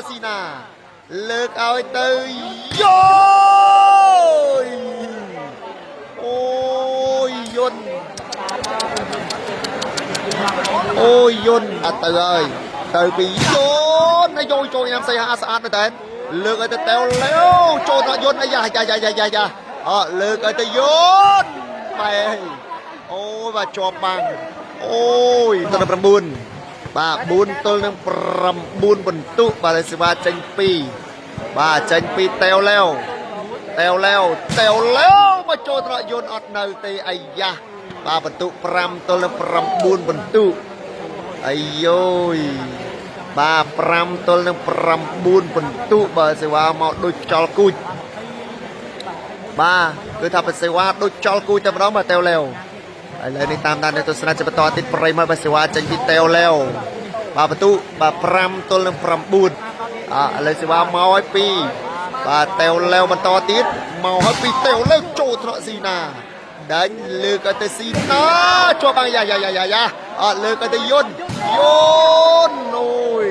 ថ្នាក់ស៊ីណាលើកឲ្យទៅយោយអូយយុនអូយយុនអត់ទៅហើយទៅពីយុនអាយចូលញ៉ាំសីហាស្អាតមែនតើលើកឲ្យទៅតេវលេវចូលថ្នាក់យុនអាយ៉ាយ៉ាយ៉ាយ៉ាយ៉ាយ៉ាអលើកឲ្យទៅយុនបែអូយបាទជាប់បាំងអូយទៅ9បាទ4ទល់នឹង9បន្ទុកបាទសេវាចេញ2បាទចេញពីតេវលេវតេវលេវតេវលេវមកចូលថ្នាក់យន្តអត់នៅទេអាយ៉ាបាទបន្ទុក5ទល់នឹង9បន្ទុកអាយយបាទ5ទល់នឹង9បន្ទុកបាទសេវាមកដូចខ្យល់គូចបាទគឺថាសេវាដូចខ្យល់គូចតែម្ដងបាទតេវលេវឥឡូវនេះតាមដានទស្សនាជាបន្តទៀតប្រិយមកបាទសេវាចេញពីតេវលេវបាទបន្ទុកបាទ5ទល់នឹង9អឥឡូវសេវាមកឲ្យ2បាទតេវលេវបន្តទៀតមកឲ្យ2តេវលេវចូលថ្នាក់ស៊ីណាដាញ់លើកឲ្យទៅស៊ីណាជាប់បាំងយ៉ាយ៉ាយ៉ាយ៉ាយ៉ាអត់លើកឲ្យទៅយុនយុនអូយ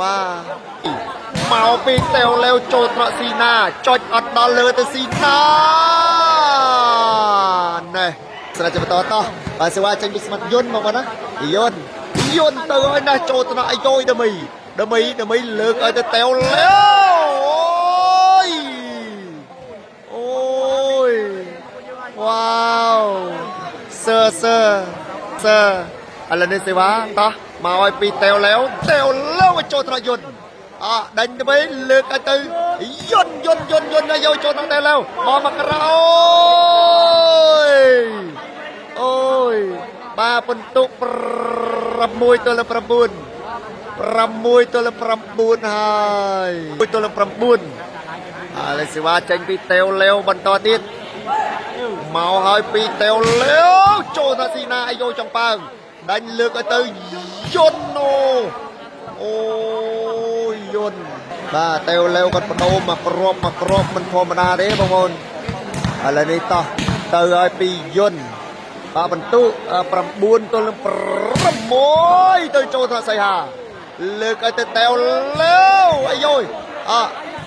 បាទមកពីតេវលេវចូលថ្នាក់ស៊ីណាចុចអត់ដល់លើទៅស៊ីណាណែស្រាប់ជាបន្តតោះបាទសេវាចេញពីស្មាត់យុនមកបងណាយុនយុនទៅឲ្យណាចូលថ្នាក់អាយយដមីដមីដមីលើកឲ្យទៅតេវលេវអូយអូយវ៉ាវសើសើសើឥឡូវនេះសេវាតោះមកឲ្យពីតេវលេវតេវលេវចូលថ្នាក់យុនអដេញទៅវិញលើកឲ្យទៅយុនយុនយុនយុនឲ្យយកចូលថ្នាក់តេវលេវមកមកក្រោយអូយបាទបន្ទុក6ទល់9 6ទល់9ហើយ1ទល់9ឥឡូវសេវាចេញពីតេវលេវបន្តទៀតមកហើយពីតេវលេវចូលថាស៊ីណាអាយចង់ប៉ើងដាញ់លើកឲ្យទៅយុនអូអូយយុនបាទតេវលេវគាត់បដូរមកក្របមកក្របមិនធម្មតាទេបងប្អូនឥឡូវនេះតោះទៅឲ្យពីយុនបាទបន្ទុក9ទល់នឹង6ទៅចូលថាសីហាលើកឲ្យទៅតេវលេវអាយយអ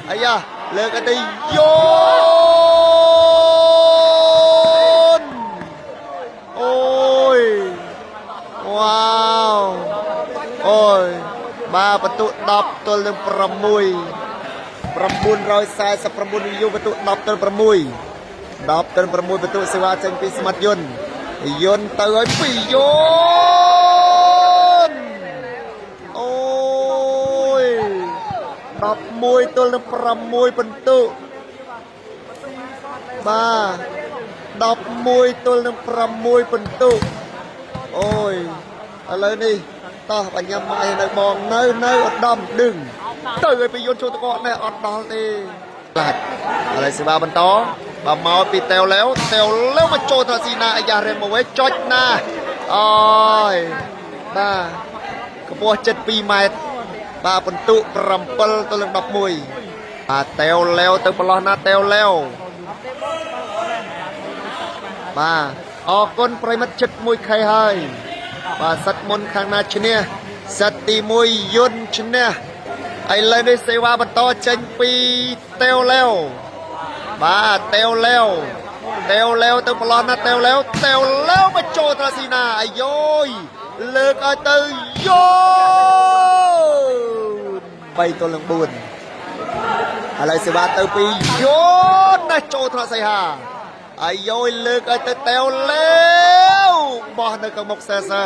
អាយ៉ាលើកឲ្យទៅយុនអូយវ៉ាវអូយបាទបន្ទុក10ទល់នឹង6 949វីវបន្ទុក10ទល់6 10ទល់6បន្ទុកសេវាចេញពីស្មាត់យុនយុនទៅឲ្យពីយុនអូយ11ទល់នឹង6បន្ទុកបាទ11ទល់នឹង6បន្ទុកអូយឥឡូវនេះតោះបញ្ញាម៉ៃនៅបងនៅនៅឧត្តមดึងទៅឲ្យពីយុនចូលតកនេះអត់ដល់ទេឡាច់ឥឡូវសេវាបន្តបាទមកពីតេវលេវតេវលេវមកចូលថាស៊ីណាអាយ៉ារៀងមកវិញចុចណាអូយបាទកម្ពស់72ម៉ែត្របាទបន្ទុក7ទល់នឹង11បាទតេវលេវទៅប្រឡោះណាតេវលេវបាទអរគុណប្រិមិត្តចិត្ត 1K ហើយបាទសិតមុនខាងណាឈ្នះសិតទី1យុនឈ្នះឥឡូវនេះសេវាបន្តចេញពីតេវលេវបាទតេវលេវតេវលេវទៅប្រឡោះណាតេវលេវតេវលេវមកចូលត្រាស៊ីណាអាយយលើកឲ្យទៅយន3ទល់នឹង4ឥឡូវសេវាទៅពីយនណាចូលថ្នាក់សីហាអាយយលើកឲ្យទៅតេវលេវបោះនៅខាងមុខសើសើ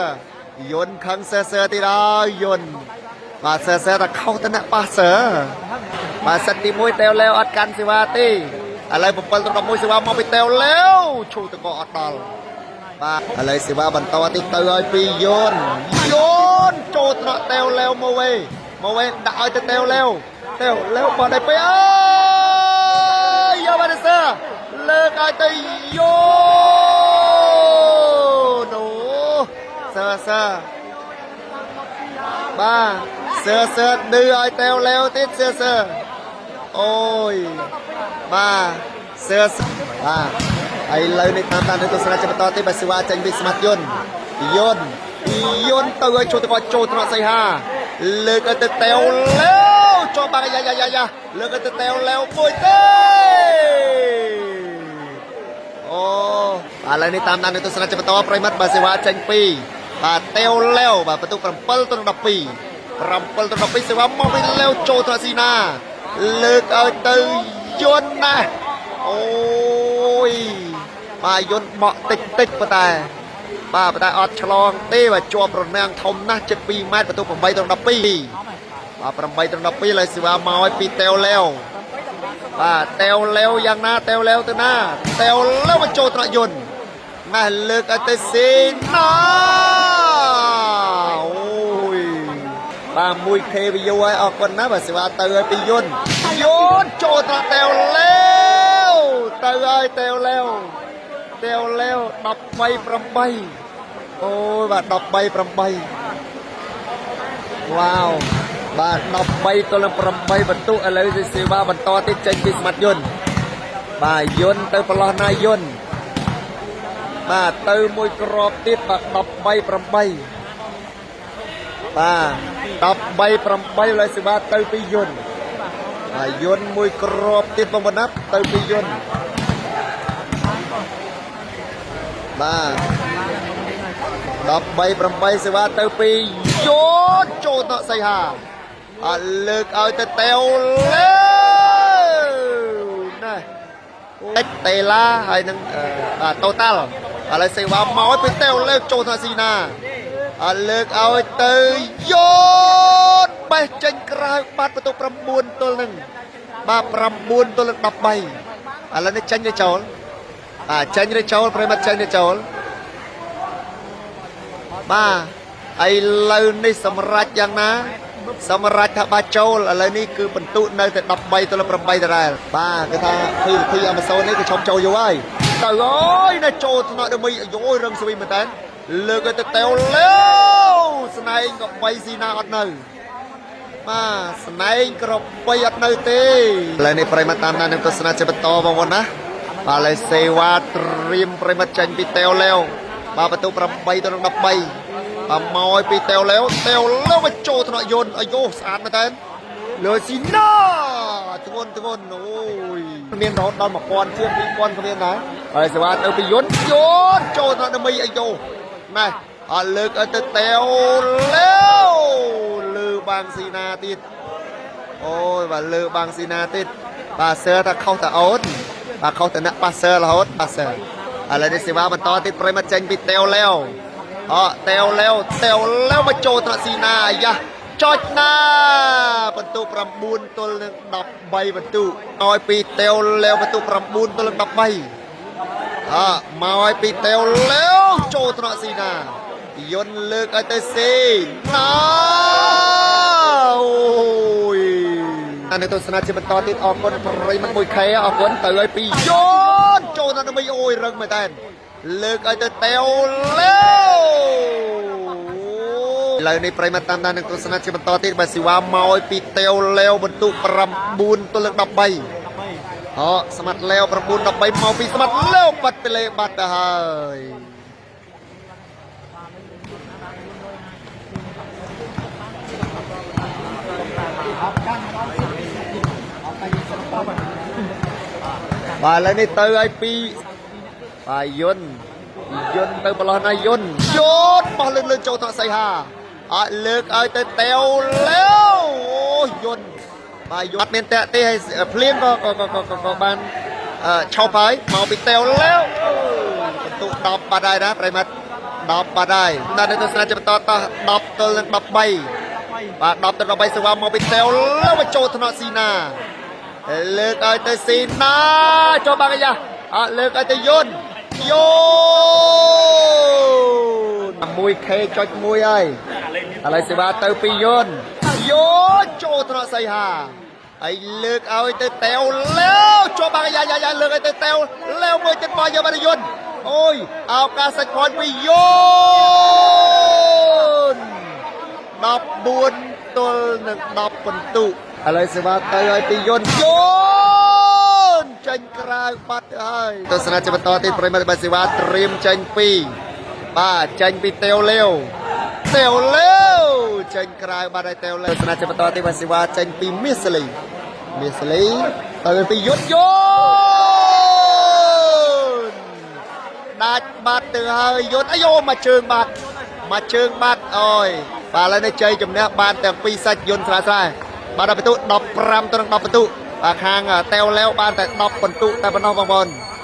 យនខឹងសើសើទៀតហើយយនបាទសើសើតែខុសទៅអ្នកប៉ះសើបាទសិតទី1តេវលេវអត់កាន់សេវាទេឥឡូវ7ទៅ11សេវាមកពីតេវលេវឈូតកអត់ដល់បាទឥឡូវសេវាបន្តទៀតទៅឲ្យពីយនយនចូលថ្នាក់តេវលេវមកវិញមកវិញដាក់ឲ្យទៅតេវលេវតេវលេវបោះได้ไปអើយយកបានសើលើកឲ្យទៅយនអូសើសើបាទសើសើឌឺឲ្យតេវលេវទៀតសើសើអូយបាទសើសើបាទឥឡូវនេះតាមតាមទស្សនាជាបន្តទៀតបាទសេវាចេញពីស្មាត់យន្តយន្តយន្តទៅឲ្យចូលទៅគាត់ចូលថ្នាក់សីហាលើកឲ្យទៅតេវលេវ ជាប់បាក់យ៉ាយ៉ាយ៉ាយ៉ាលើកទៅតេវលែវមួយទេអូបាទឥឡូវនេះតាមដាននៅទស្សនៈជាបន្តប្រិមិត្តបាទសេវាចេញពីបាទតេវលែវបាទបន្ទុក7ទៅ12 7ទៅ12សេវាមកវិញលែវចូលត្រស៊ីណាលើកឲ្យទៅយន្តណាស់អូយបាទយន្តបក់តិចតិចប៉ុន្តែបាទប៉ុន្តែអត់ឆ្លងទេបាទជាប់រនាំងធំណាស់ជិត2ម៉ែត្របន្ទុក8ទៅ12បាទ8ទៅ12ឡើយសេវាមកឲ្យពីតេវលែវបាទតេវលែវយ៉ាងណាតេវលែវទៅណាតេវលែវមកចូលត្រយន្តម៉ែលើកឲ្យទៅស៊ីណាអូយបាទ 1K view ហើយអរគុណណាស់បាទសេវាទៅឲ្យពីយន្តយន្តចូលត្រតេវលែវទៅឲ្យតេវលែវតេវលែវ13 8អូយបាទ13 8វ៉ាវបាទ13ទល់នឹង8បន្ទុកឥឡូវសេវាបន្តទៀតចេញពីស្មាត់យន្តបាទយន្តទៅប្រឡោះណាយន្តបាទទៅមួយក្របទៀតបាទ13 8បាទ13 8ឡើយសេវាទៅពីយន្តបាទយន្តមួយក្របទៀតបងប្អូនណាទៅពីយន្តបាទ13 8សេវាទៅពីយន្តចូលទៅសីហាអត់លើកឲ្យទៅតេវលើណែតិចតេឡាហើយនឹងបាទតូតាល់ឥឡូវសេវាមកឲ្យពីតេវលើកចូលទៅស៊ីណាអត់លើកឲ្យទៅយន្តបេះចេញក្រៅបាត់បន្ទុក9ទល់នឹងបាទ9ទល់នឹង13ឥឡូវនេះចេញទៅចូលបាទចេញឬចូលប្រិមត្តចេញឬចូលបាទឥឡូវនេះសម្រាប់យ៉ាងណា សម្រាប់ថាបាទចូលឥឡូវនេះគឺបន្ទុកនៅតែ13ទល់8ដដែលបាទគឺថា PVP Amazon នេះគឺឈប់ចូលយូរហើយទៅអើយនៅចូលថ្នាក់ដល់មីយោយរឹងស្វីមែនតើលើកឲ្យទៅតេវលេវស្នែងក៏3ស៊ីណាអត់នៅបាទស្នែងក្របីអត់នៅទេឥឡូវនេះប្រិមត្តតាមដាននឹងទស្សនាជាបន្តបងប្អូនណាបាទឥឡូវសេវាត្រៀមប្រិមត្តចេញពីតេវលេវបាទបន្ទុក8ទៅនឹង13បាទមកឲ្យពីតេវលេវតេវលេវមកចូលថ្នាក់យន្តអាយូស្អាតមែនតើលើស៊ីណាធ្ងន់ធ្ងន់អូយមានរហូតដល់1000ជាង2000ក៏មានដែរហើយសេវាទៅពីយន្តយន្តចូលថ្នាក់ដើម្បីអាយូណែអត់លើកឲ្យទៅតេវលេវលើបាងស៊ីណាទៀតអូយបាទលើបាងស៊ីណាទៀតបាទសើថាខុសតាអូនបាទខុសតាអ្នកប៉ាសើរហូតប៉ាសើឥឡូវនេះសេវាបន្តទៀតប្រិមត្តចេញពីតេវលេវអតេវលេវតេវលេវមកចូលថ្នាក់ស៊ីណាអាយ៉ាចុចណាបន្ទុក9ទល់នឹង13បន្ទុកឲ្យពីតេវលេវបន្ទុក9ទល់នឹង13អមកឲ្យពីតេវលេវចូលថ្នាក់ស៊ីណាយន្តលើកឲ្យទៅស៊ីណាអូយអានេះទស្សនាជាបន្តទៀតអរគុណប្រិមត្ត 1K អរគុណទៅឲ្យពីយន្តចូលដល់ដើម្បីអូយរឹងមែនតើលើកឲ្យទៅតេវលេវឥឡូវនេះប្រិមត្តតាមដាននឹងទស្សនាជាបន្តទៀតបាទសេវាមកឲ្យពីតេវលេវបន្ទុក9ទល់នឹង13អស្មាត់លេវ9 13មកពីស្មាត់លេវបាត់ទៅលេបាត់ទៅហើយបាទឥឡូវនេះទៅឲ្យពីបាទយន្តយន្តទៅប្រឡោះណាយន្តយន្តបោះលឿនលឿនចូលទៅសីហាអត់លើកឲ្យទៅតេវលេវអូយន្តបាទយន្តអត់មានតាក់ទេហើយភ្លាមក៏ក៏ក៏ក៏ក៏បានឈប់ហើយមកពីតេវលេវបន្ទុក10បាត់ហើយណាប្រិមត្ត10បាត់ហើយដល់នៅទស្សនាជាបន្តតោះ10ទល់នឹង13បាទ10ទល់13សេវាមកពីតេវលេវមកចូលថ្នាក់ស៊ីណាលើកឲ្យទៅស៊ីណាចូលបាងអាយ៉ាអត់លើកឲ្យទៅយន្តយន្ត 1K ចុច1ហើយឥឡូវសេវាទៅពីយន្តយន្តចូលថ្នាក់សីហាហើយលើកឲ្យទៅតេវលេវចូលបាងអាយ៉ាយ៉ាយ៉ាលើកឲ្យទៅតេវលេវមួយទៀតមកយកបានយន្តអូយឱកាសសាច់ផនពីយន្ត14ទល់នឹង10ពិន្ទុឥឡូវសេវាទៅឲ្យពីយន្តយន្តចេញក្រៅបាត់ទៅហើយទស្សនាជាបន្តទៀតប្រិមត្តបាទសេវាត្រៀមចេញពីបាទចេញពីតេវលេវតេវលេវ ចេញក្រៅបាត់ហើយតេវលេវស្នាជាបន្តទីបាទសេវាចេញពីមាសលីមាសលីទៅពីយុទ្ធយនដាច់បាត់ទៅហើយយុទ្ធអាយ៉ូមកជើងបាត់មកជើងបាត់អូយបាទឥឡូវនេះជ័យជំនះបានទាំងពីរសាច់យន្តស្រាស្រាបាទដល់ពិន្ទុ15ទៅនឹង10ពិន្ទុបាទខាងតេវលេវបានតែ10ពិន្ទុតែប៉ុណ្ណោះបងប្អូន។